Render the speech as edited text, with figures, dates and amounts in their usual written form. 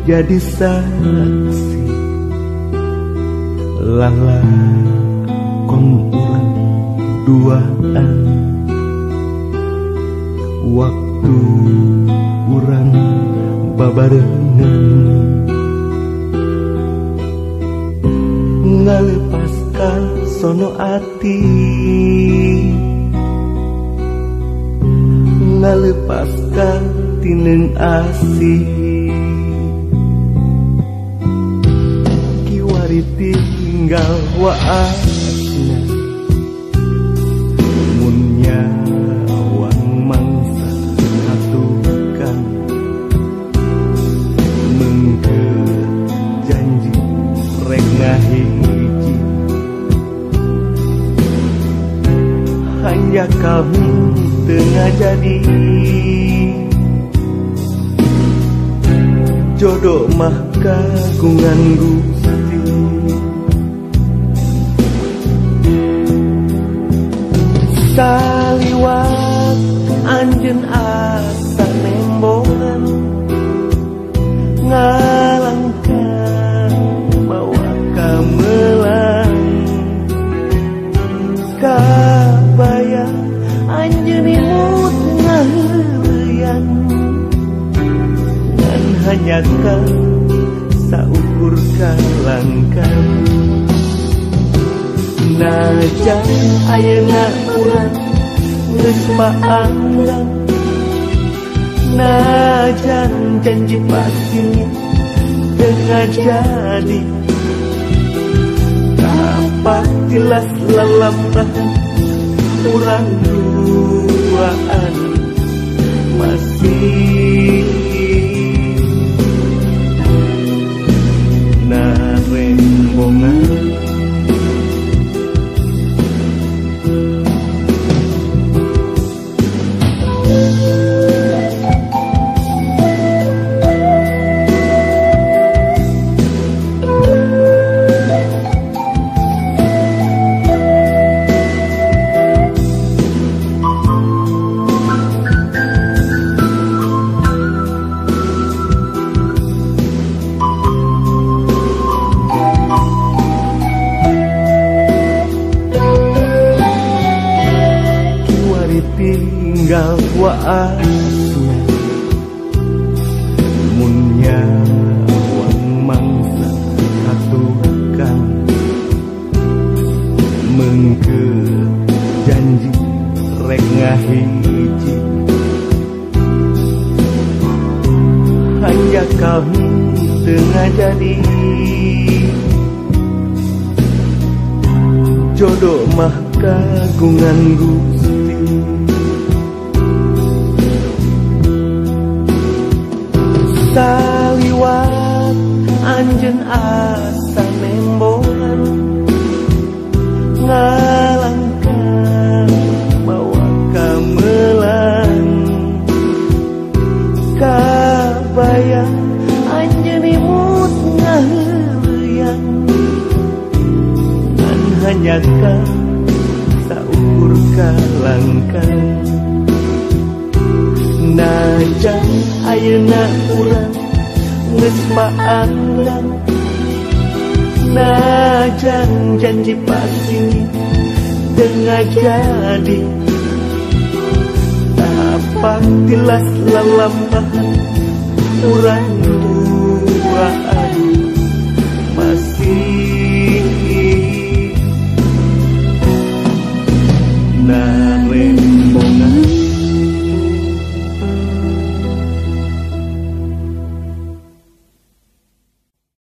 jadi saksi lalakon urang duaan. Waktu urang babarengan ngalepaskan sono ati, ngalepaskan tineng asih. Kiwari tinggal waasna mun nyawang mangsa katukan mengke janji rek ngahiji. Hanya kami tengah jadi jodoh mah kagungan Gusti. Saliwat anjeun asa nembongan ngalangkah mawa kamelang. Kabayang anjeun imut ngaheuleyan ngan hanjakal saukur kalangkang. Najan ayeuna urang geus paanggang, najan janji pasti teu ngajadi. Tapak tilas lalampahan urang duaan masih narembongan. Tinggal waasna mun nyawang mangsa katukan mengke janji rek ngahiji. Hanjakal teu ngajadi jodoh mah kagungan Gusti. Saliwat anjeun asa nembongan ngalangkah mawa kamelang. Kabayang anjeun imut ngaheuleyan ngan hanjakal saukur kalangkang. Najan ayeuna urang geus paanggang, najan janji pasti teu ngajadi. Tapak tilas lalampahan urang